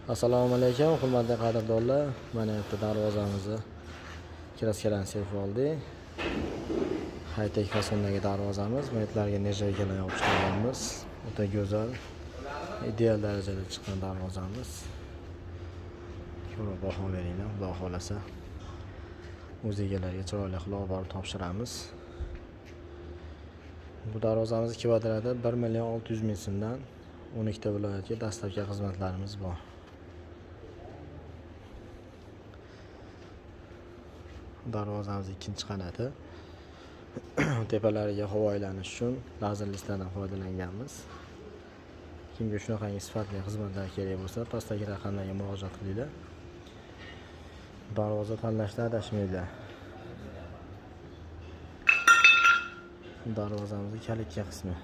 Assalomu alaykum, hurmatli qadrdonlar. Mana bitta darvozamizni kraskalarni sepib oldik. High-tech fasondagi darvozamiz. Maytlarga nержавейкаlar yopishtirganmiz. O'ta go'zal, ideal darajada chiqqan darvozamiz. Ko'rib baho beringlar, Xudo xolasa. O'z egalariga chiroyli qilib olib borib topshiramiz. Bu darvozamiz kvadrati 1 million 600 ming so'mdan 12 ta viloyatga dastlabki xizmatlarimiz bor. Darvozamiz ikkinchi qanati. Tepalariga havo aylanish uchun lazer listlardan foydalanganmiz. Kimga shunaqangi sifatli xizmatlar kerak bo'lsa, pastdagi raqamlarga murojaat qilinglar. Darvoza tanlashda adashmanglar. Darvozamizning kalitga qismi.